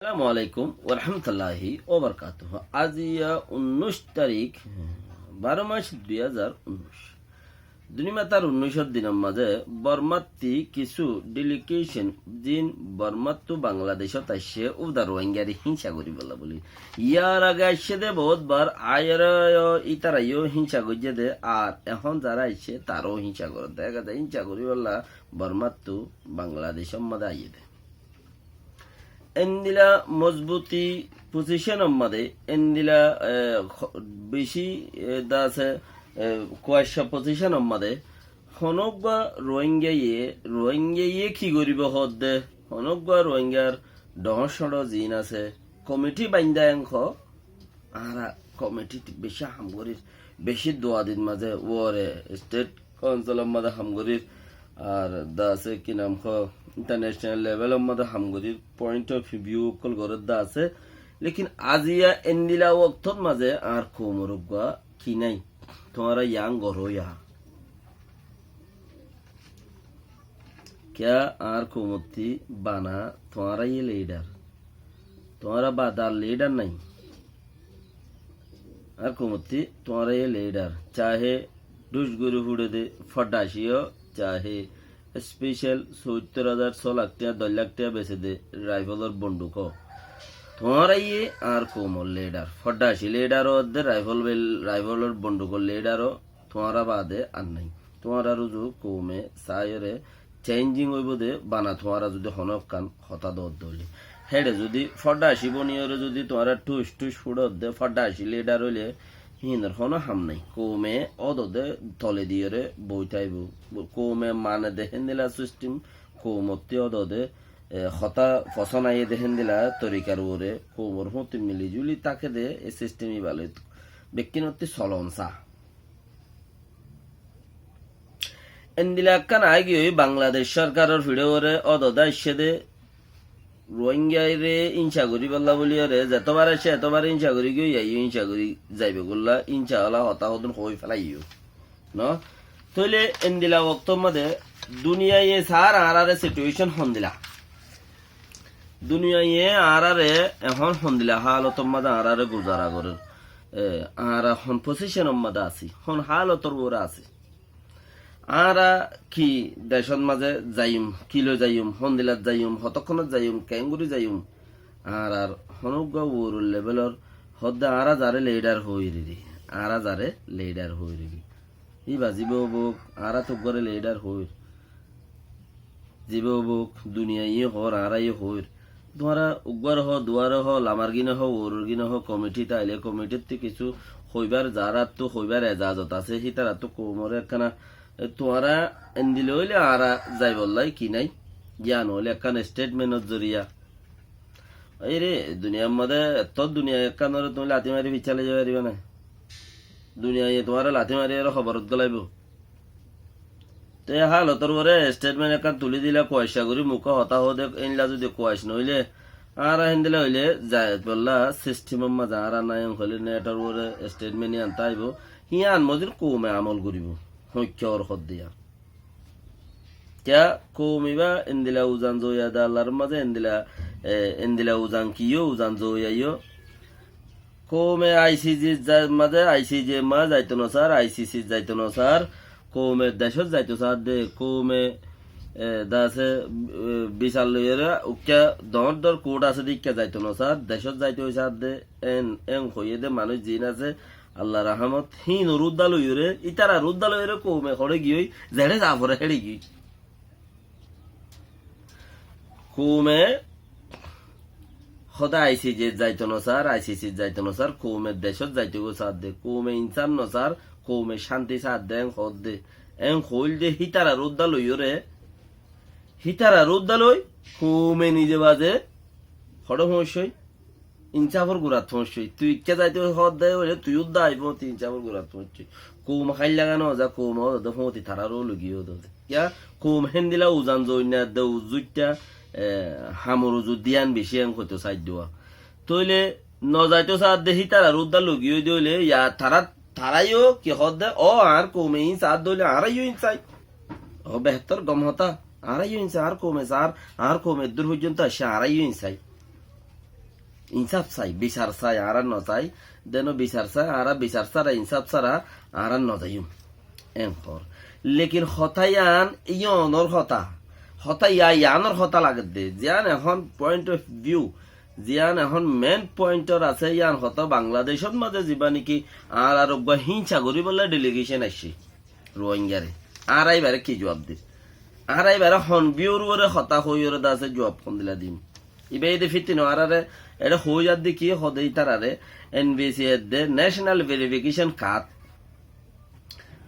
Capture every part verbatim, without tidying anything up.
Assalamu alaikum warahmatulláhi wabarakátuhu. Aijja unnúic tarík, baró mac dui házar unnúic. Duniyamatar unnúicor dinor mazé Bormattú kissú delegation, ziín Bormattú Bangladecót aiccé, uddá Ruáinggare hínsa goríbolla bóli. Yar age aiccé dé boóut bar, aiyóre yó ítara yó hínsa goijjé dé, ar ehón zará aiccé taró hínsa gorér dé. Dehá za hínsa goríbolla Bormattú Bangladecór mazé aiyé dé. Endila mozbuti posíconor mazé, endila, e, ho-, beci, e, dase, e, kuaccá posíconor mazé, honóggua Ruáinggaye, Ruáinggaye ki goríbo hoódde, honóggua Ruáinggar dhoóñr-cóñço ziín asé, komithi baindá en hoó, añára komithi beci ham gorír, beci duadit mazé uore state councilor mazé ham gorír, ar dase ki nam hoó, international levelor mazé ham gorír, point of view ókkol gorér dase. Lekin aijja endila woktót mazé añár koumor uggúa ki nái? Tuáñra yián goró ya. Kiyá añár koumottú bana tuáñraye leader? Tuáñra baade ar leader nái. Añár koumottú tuáñraye leader. Cahe dhúc gorí fúçe dé foddaci yó, cahe special sóittor házar, só lak tiya, doc lak tiya bese dé rifleor bonduk ó. Tuáñraye añár koumor leader. Foddaci leader ó dé, rifle bel-, rifleor bondukor leader ó. Tuáñra baade ar nái. Tuáñrar uzu koume saáiyoré changing óibo dé, bana tuáñra zudi honó ekkán hotá doódde óile. Héçe zudi foddaci boniyóre zudi tuáñra thúc thúc fúçodde foddaci leader óile, híinor honó ham nái. Koume ódode tole diyóre boói táibo. Koume mane dé héndila system, koumottú ódode, e, hotá fosón aiyé dé héndila torikar uore, koumor fúti mili zuli táke dé, e system ibá loi bekkúnottú solon saá. Endila ekkán aigiyói Bangladec sorkaror fiçóre ódode aiccé dé Ruáinggare hínsa goríbolla bóliyoré, zetó bar aiccé etó bar hínsa gorí giyói, aiyó hínsa gorí zaibo golla, hínsa ola hotá hodún hoói félaiyó. No? Tóile endila woktór mazé duniyaye saár añáráre situation hondila. Duniyaye añáráre ehón hondila hálotor mazé añáráre guzara gorér. E, añára hon posíconor mazé así, hon hálotor uore así. Añára ki decót mazé zaiyum, ki loi zaiyum, hondilat zaiyum, hotókkonot zaiyum, keéngorí zaiyum. Añárar honóggua uoror levelor hoódde añára zaré leader hoóir eri, añára zaré leader hoóir eri. Íba zibá óuk, añára tó uggúare leader hoóir. Zibá óuk, duniyaye hoór, añáraye hoóir. Tuáñra uggúare hoó, duare hoó, lamar gíne hoó, uoror gíne hoó, komithi táile komithittu kissú hoibár, zaráttu hoibár ezazot asé, hítarattú koumoré ekkána, e, tuáñra endila óile añára zaibolla ki nái? Yián óile ekkán statement or zoriya. Aiyóre, duniyar mazé etó duniya ekkánoré tuñí lati mari ficcá loi zai faribá né? Duniyaye tuáñre lati mariyóre hoborot golaibó. Te hálotor uore statement ekkán tulí dila, kuaccá gorí mukó hotá hoóde, éilla zudi kuac noóile, añára héndila óile zaibolla systemor mazé añára nái, en hoilé netor uore statement yián táibo, híyan mozin koume amol goríbo, hoikká or hoódde yián. Kiyá koum ibá endila uzan zoiya de Allar mazé endila, e, endila uzan kiyó, uzan zoiya yó. Koume I C J za-, mazé I C J mazé zaito nosár, I C C zaito nosár, koume decót zaito saádde, koume, e, dase, e, bisar loiyóre, ukká dhoóñr dhoóñr court asé de ikká zaito nosár, decót zaito saádde, en, en hoiyé de manúic ziín asé, Allar rahámot, híinor uddá loiyóre, ítarar uddá loiyóre koume hoçé giyói, zeçé za foré héçe giyói. Koume hoóde I C J zaito nosár, I C C zaito nosár, koume decót zaito goi saádde, koume insaf nosár, koume cánti saádde, en hoódde, en hoóilde hítarar uddá loiyóre, hítarar uddá loi, koume nize baze, hoçé foóñiccói, insáfor gurat foóñiccói. Tui ikká zaito hoódde óile tui uddá aibó, tui insáfor gurat foóñiccói. Koum háilla gán oza, koum ódode foóñti tarár ó logi ódode. Kiyá, koum héndila uzan zoinna edde uzzúitta, e, hamor uzu diyan bicí en hoito saidduwa. Tóile nozaito saádde hítarar uddá logi óide óile, ya tará, taráiyo ki hoódde, ó, añár koume iín saádde óile añáraiyó iín sai. Ó, behétor gom hotá, añáraiyó iín sai, añár koume saár, añár koume eddúr foijjonto aiccé, añáraiyó iín sai. Insáf sai, bisar sai, añára no sai, deno bisar sai, añára bisar sára, insáf sára, añára no zaiyum. En hoór. Lekin hotá yián, yíanor hotá. Hotá yá, yíanor hotá lagedde. Ziyán ehón point of view, ziyán ehón main point or asé, yían hotá Bangladecór mazé zibá niki añárar uggúa hínsa goríbolla delegation aiccé Ruáingare. Añára íbare ki juab dir? Añára íbare hon view r uore hotá hoiyóre de asé juab hondilla dim? Ibá ede fitino añárare eçé hoói zadde ki hode ítarare N V C edde National Verification Card.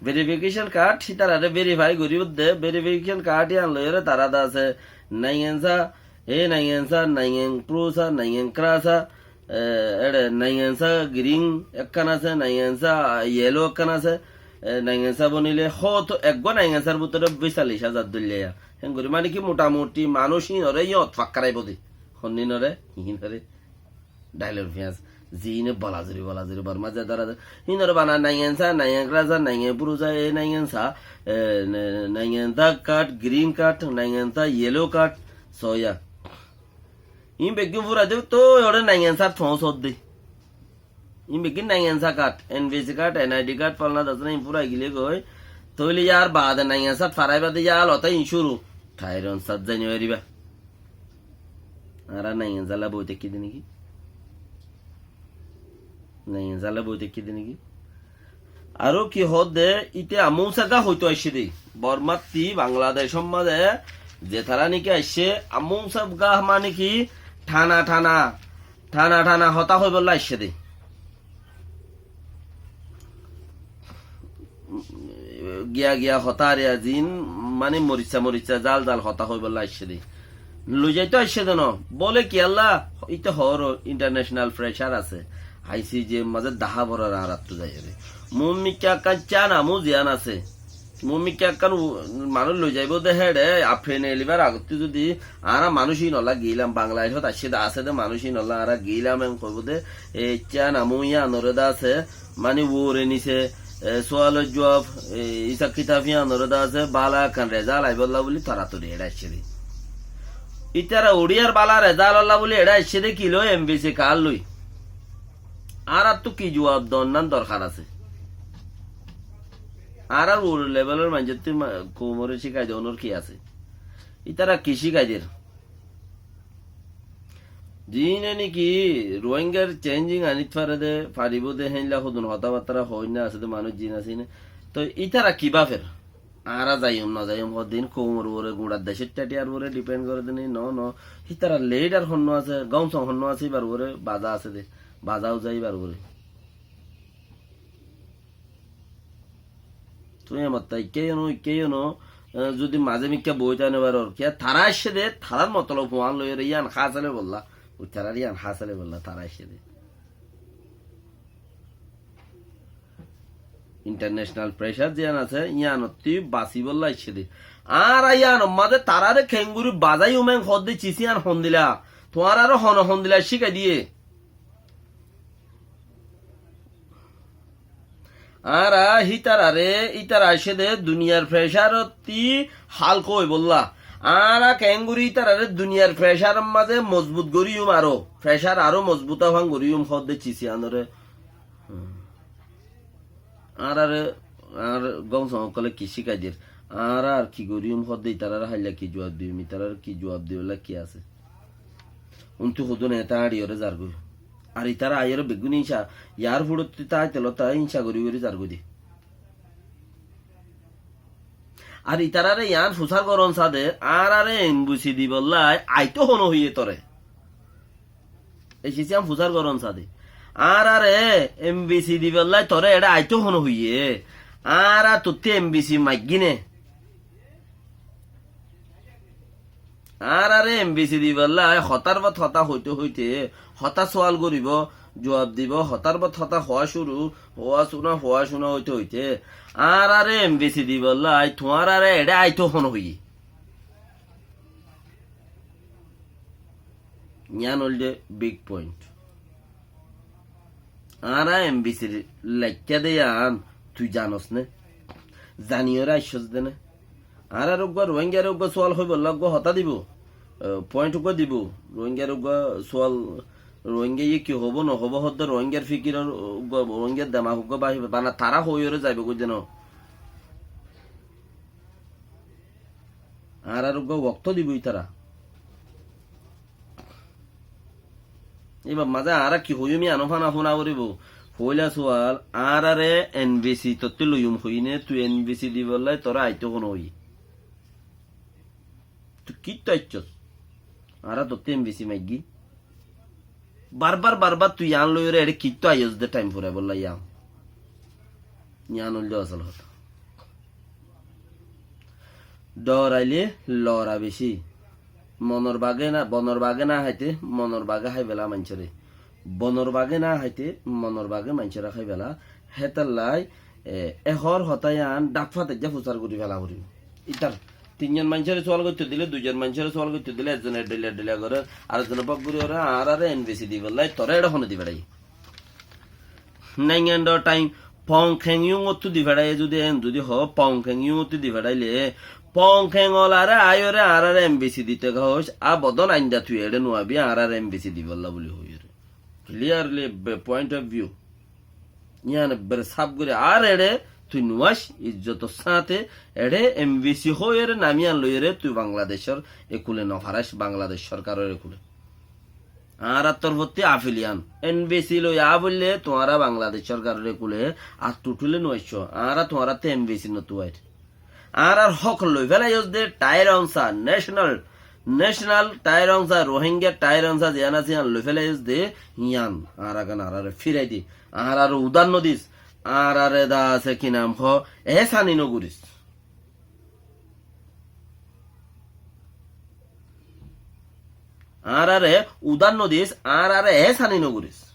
Verification card hítarare verify goríbodde, verification card yían loiyóre tará de asé naingensa, e naingensa, naingen prusa, naingen krasa, e, eçé naingensa green ekkán asé, naingensa yellow ekkán asé, e, naingensa bonile hoto eggúa naingensar bútore bicallic házar dóilla. Héngorí mane ki motamuti manúic híinore yíot fakkaraibóde. Honnínoré, híinore. Dailor fiyas, ziíne bolazuri, bolazuri, Bormá ze dara ze, híinore bana naingensa, naingen krasa, naingen prusa, e naingensa, e, ne-, naingensa card, green card, naingensa yellow card, soya. Iín beggín fúrai de, toi ore naingensar foóñsodde. Iín beggín naingensa card, N V C card, N I D card, falna dasna iín fúrai gile goi. Tóile yar baade naingensat farai baade yar lotá iín cúru. Tairon sat zai no fariba. Añára naingensalla boi táikki de niki? Naingensalla boi táikki de niki? Aró ki hoódde, íte amúsa gá hoitó aiccé dé. Bormáttu Bangladecór mazé ze tará niki aiccé, amúsa gá mane ki thana thana, thana thana hotá hoibólla aiccé dé. Giya giya hotá ar ziín mane moricca moricca zal zal hotá hoibólla aiccé dé. Loizaitó aiccé dé no. Bóle kiyólla, íte hoór international pressure asé. I C J mazé dahá borar añáráttu zaiyóre. Muúmikká ekkán cán amú ziyán asé. Muúmikká ekkán u-, manúic loizaibóu dé héçe, Afrin elibar agottú zudi añára manúic íinolla giílam, Bangladecót aiccé dé asé dé manúic íinolla añára giílam en hoibóu dé, e cán amú yíanoré dé asé, mani uore nise, e, sualor juab, e, isab kitab yíanoré dé asé, bála ekkán rezalt aibólla buli toratori eçé aiccé dé. Ítara uçíyar bála rezaltolla buli eçé aiccé dé ki loi, M V C card loi. Añáráttu ki juab donnán dorhar asé? Añárar uor levelor maincóttu ma-, koumoré cíkai donór ki asé? Ítara ki cíkai der? Ziíne niki Ruáingar changing anit fare dé, faribóu dé, héinla hodún hotábattára hoóinna asé dé manúic ziín asé né. Toi ítara kibá fer? Añára zaiyum no zaiyum hoddin koumor uore, guñçar decór tháthiyar uore dipend goré dé né, no, no. Hítara lidar honnúa asé, gounsong honnúa asé, íbar uore bazá asé dé, bazá uzá íbar uore. Tuñí amattá ikká yó no, ikká yó no, e, zudi mazé mikká boói táne baror, kiyá tará aiccé dé, tarár motolob fuán loiyóre yían hásele bolla, ui tarár yían hásele bolla, tará aiccé dé. International pressure ziyán asé, yíanottú basibólla aiccé dé. Añára yíanor mazé taráre keéngorí bazáiyum en hoódde cis yían hondilla, tuáñráre hone hondilla cíkai diyé. Añára hítararé, ítara aiccé dé duniyar fecárottí hálka óibolla. Añára keéngorí ítararé duniyar fecáror mazé mozbut goríyum aró. Fecár aró mozbut ófan goríyum hoódde cis yíanoré. Añáráre, añár gounsong ókkole ki cíkai der? Añára ar ki goríyum hoódde ítararé háilla ki juab diyum, ítararé ki juab diyólla ki asé? Untú hodún eéta áñçiyóre zargói. Ar ítara aiyóre beggún íñsa, yar fuçottí táaite lóta íñsa gorí gorí zargói de. Ar ítararé yián fusár gorón sade, añáráre embassy dibollái aitó hone hoiyé toré. Ei cis yián fusár gorón sade. Añáráre embassy dibollái toré eçé aitó hone hoiyé. Añára tuttí embassy maiggíne. Añáráre embassy dibollái hotár bad hotá hoité hoité, hotá sual goríbou, juab dibou, hotár bad hotá hoá cúru, hoá cúna, hoá cúna hoité hoité, añáráre embassy dibollái tuáñráre eçé aitó hone hoiyé. Yián óilde big point. Añára embassy r laikká de yián tui zanos né? Zaniyóre aiccós de né? Añárar uggúa Ruáingaré uggúa sual hoibollá uggúa hotá dibou, e, point uggúa dibou, Ruáingaré uggúa sual, Rohingya ye ki hobo no hobo hodde Rohingyar fikir, Rohingyar demak uggwa bahi bana tara hoiyore zaibo goi de no. Añárar uggwa wokto dibo itara. Ibar mazé añára ki hoiyum, iyan ó fana funa foribo. Foila sual, añárare N V C tottú loiyum hoiyine, tui N V C dibolla tore aito hono hoiye. Tui kittú aiccós? Añára tottú N V C maiggi. Barbar, barbar tui iyan loiyore ere kittú aiyós de thaim furaibolla iyan. Iyan óilde asól hotá. Dhoraile lora beci. Monor bage na, bonor bage na háite, monor bage hái fela maincóre. Bonor bage na háite, monor bage maincóre hái fela. Hétallai, e, ehór hotá iyan dhak fate de fusar gori fela foribo. Itar tinzon maincóre sual goitto dile, duizon maincóre sual goitto dile, ekzone eddoilla eddoilla gorer, arekzone bok gori gorer, añárare N V C dibolla tore ere hone di feraiyé. Naingan do thaim Pong Kheng Yung ottu di feraiye zudi en zudi ho, Pong Kheng Yung ottu di feraile, Pong Kheng olare aiyore añárare N V C dite hois, a bodon ainda tui ere nuabi añárare N V C dibolla buli hoiyore. Clearly be point of view. Iyan ebbar saf gori ar ere tui nuais, izzotor sáte ere N V C hoiyore nam iyan loiyore tui Bangladecor ekule no farais, Bangladec sorkaror ekule. Añárar torfottí afil iyan, N V C loi afoille tuáñra Bangladec sorkaror ekule attú thule no aiccó, añára tuáñrattú N V C no tuair. Añárar hók loi felaiyós de thair onsa, national, national thair onsa, Rohingya thair onsa ziyan asé iyan loi felaiyós de, iyan añára gan añárare firai di, añárare udar no dis, añárare da asé ki nam ho, ehsani no goris. Añárare udar no dis, añárare ehsani no goris.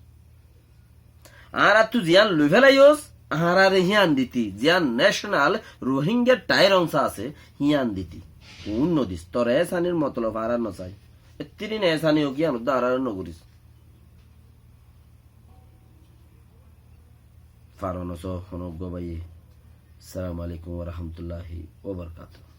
Añárattú ziyan loi felaiyós, añárare hiyan diti, ziyan national Rohingya thair onsa asé, hiyan diti. Uin no dis, tor ehsanir motolob añára no sai. Ettirin ehsani ok iyan udda añárare no goris. Faron oso hono uggwa baiye. Assalamu alaikum wa rahmatullahi wa barakatuhu.